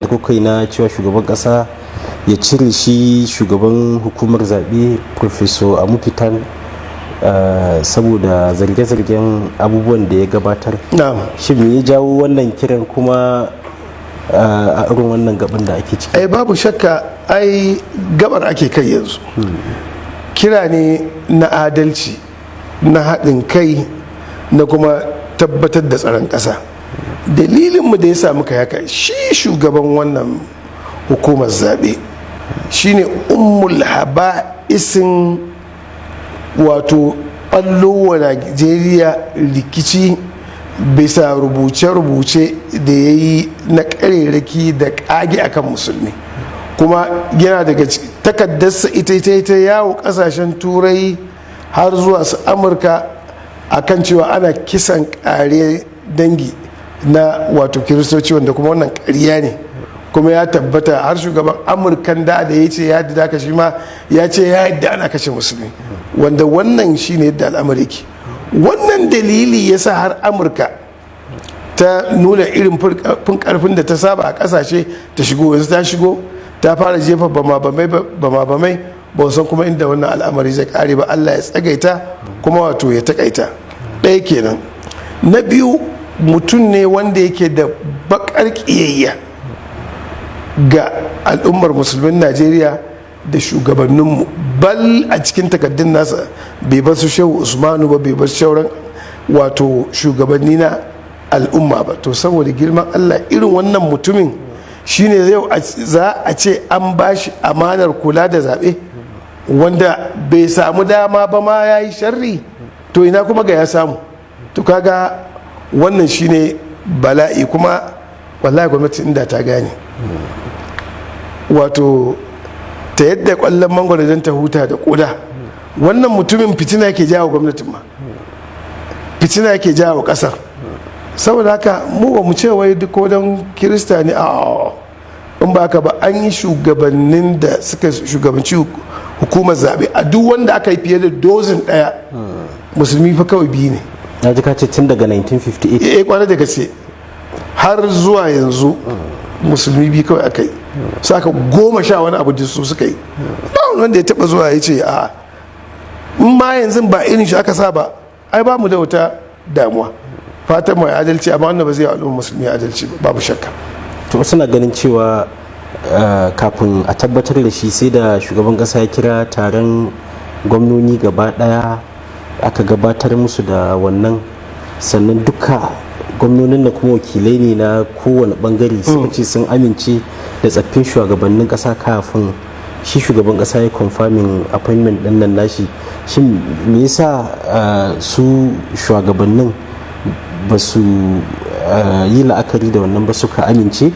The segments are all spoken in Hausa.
Kuka yi na cewa shugaban kasa ya cire shi shugaban hukumar zaɓe, Professor Amupitan, saboda zarge-zargen abubuwan da ya gabatar. Na'am. Shin me ya jawo wannan kiran kuma a irin wannan gaban da ake ciki? Ai babu shakka, ai gabar ake kai yanzu. Kira ne na adalci, na haɗin kai, na kuma tabbatar da tsaron ƙasa. Dalilinmu da ya sa muka haka, shi shugaban wannan hukumar zaɓe shine ummul haba'isin, wato wa Najeriya rikici bisa rubuce-rubuce da ya yi na ƙarerake da ƙage akan Musulmi. Kuma yana daga takaddarsa ita yawo ƙasashen Turai har zuwa su Amurka akan cewa ana kisan ƙare dangi na wato Kiristoci, wanda kuma wannan ƙarya ne. Kuma ya tabbata, har shugaban Amurkan da ya ce ya yadda, shi ma ya ce ya yadda ana kashe Musulmi, wanda wannan shine yadda al'amari yake. Wannan dalili ya sa har Amurka ta nuna irin fin karfin da ta saba a kasashe ta shigo. Yanzu ta shigo, ta fara jefa bama-bamai. Ba san kuma inda wannan al'amari zai kare ba. Allah ya tsagaita kuma wato ya takaita. Ɗaya kenan. Na biyu, mutum ne wanda yake da bakar ƙiyayya ga al'ummar Musulmin Najeriya da shugabanninmu. Bal a cikin takaddun nasa bai bar su Shehu Usmanu ba, bai bar shauran wato shugabanni na al'umma ba. To, saboda girman Allah, irin wannan mutumin shine yau za a ce an bashi amanar kula da zaɓe, wanda bai samu dama ba ma ya yi sharri, to ina kuma ga ya samu? To kaga wannan shine bala'i. Kuma wallahi gwamnati inda ta gane, wato ta yadda kwallon mangwaro don ta huta da koda. Wannan mutumin fitina yake jawo gwamnatin, ma fitina yake jawo kasar. Saboda haka mu ba mu ce wai duk ko don Kirista ne a in ba ka ba. An yi shugabannin da suka shugabanci hukumar zaɓe, a duk wanda aka yi fiye da dozin ɗaya, Musulmi fa kawai biyu ne. Na ji ka ce tun daga 1958. Eh, kwarai da gaske, har zuwa yanzu Musulmi biyu kawai aka yi. Saka 10 wani abu da su suka yi, ba wanda ya taba zuwa ya ce a in ma yanzu ba irin shi aka sa ba. Ai ba mu da wata damuwa, fatan mai adalci, amma wannan ba zai yi al'ummar Musulmi adalci ba, babu shakka. To, wasu na ganin cewa kafin a tabbatar da shi sai da shugaban kasa ya kira taron gwamnoni gaba daya, aka gabatar musu da wannan, sannan duka gwamnonin da kuma wakilai ne na kowane bangare suka ce sun amince da tsaffin shugabannin kasa kafin shi shugaban kasa ya confirming appointment din nan nashi. Shin me yasa su shugabannin ba su yi la'akari da wannan ba suka amince?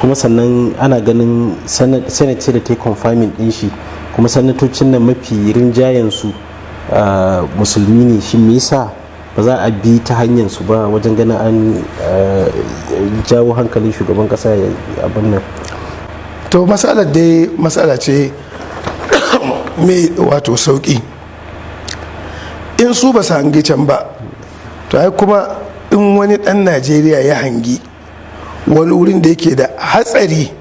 Kuma sannan ana ganin Senate ce da ta yi confirming din shi, kuma sanatocin nan mafi rinjayen su Musulmi ne. Shi me yasa ba za a bi ta hanyar su ba wajen ganin an jawo hankalin shugaban kasa ya abin nan? To, matsalar dai matsala ce mai wato sauki. In su ba su hangi can ba, to ai kuma in wani dan Najeriya ya hangi wani wurin da yake da hatsari,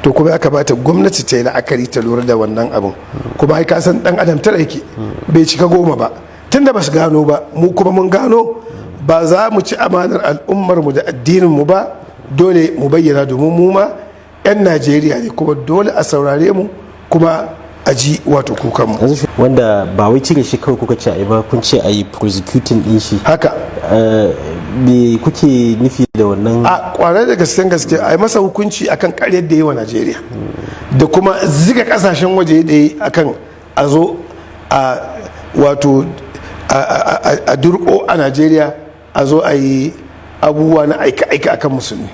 to kuma ya kamata gwamnati ta yi la'akari, ta lura da wannan abin. Kuma ai ka san dan adam tara yake, bai cika 10 ba. Tunda ba su gano ba, mu kuma mun gano, ba za mu ci amanar al'ummar mu da addinin mu ba. Dole mu bayyana, domin mu ma 'yan Najeriya ne, kuma dole a saurare mu kuma a ji wato kukanmu. Yanzu wanda ba wai cire shi kawai kuka ce a yi ba, kun ce a yi prosecuting din shi. Haka. Me kuke nufi da wannan? A kwarai da gaske gaske, a yi masa hukunci akan karyar da yi wa Najeriya da kuma ziga kasashen waje da yi akan a zo a wato a durko a Najeriya, a zo a yi abubuwa na aika-aika akan Musulmi.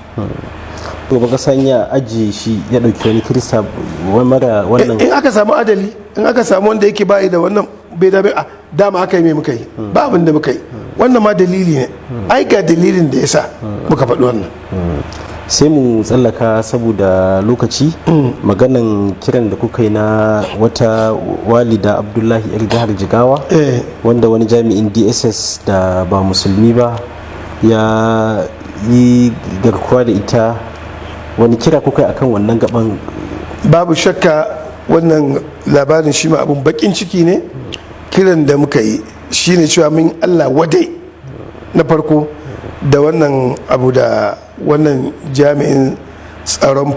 To, baka sanya ajiye shi ya dauki wani Kirista wani mara wannan? In aka samu adali, in aka samu wanda yake bayi da wannan, bai da a dama aka yi, mai muka yi? Ba abin da muka yi. Wannan ma dalili ne. Ai ga dalilin da ya sa muka faɗi wannan. Sai mu tsallaka saboda lokaci, maganan kiran da kuka yi na wata Walida Abdullahi yar jihar Jigawa, wanda wani jami'in DSS da ba Musulmi ba ya yi garkuwa da ita. Wani kira kuka yi akan wannan gaban? Babu shakka, wannan labarin shi ma abun bakin ciki ne. Kiran da muka yi shine cewa mun Allah wadai na farko da wannan abu da wannan jami'in tsaron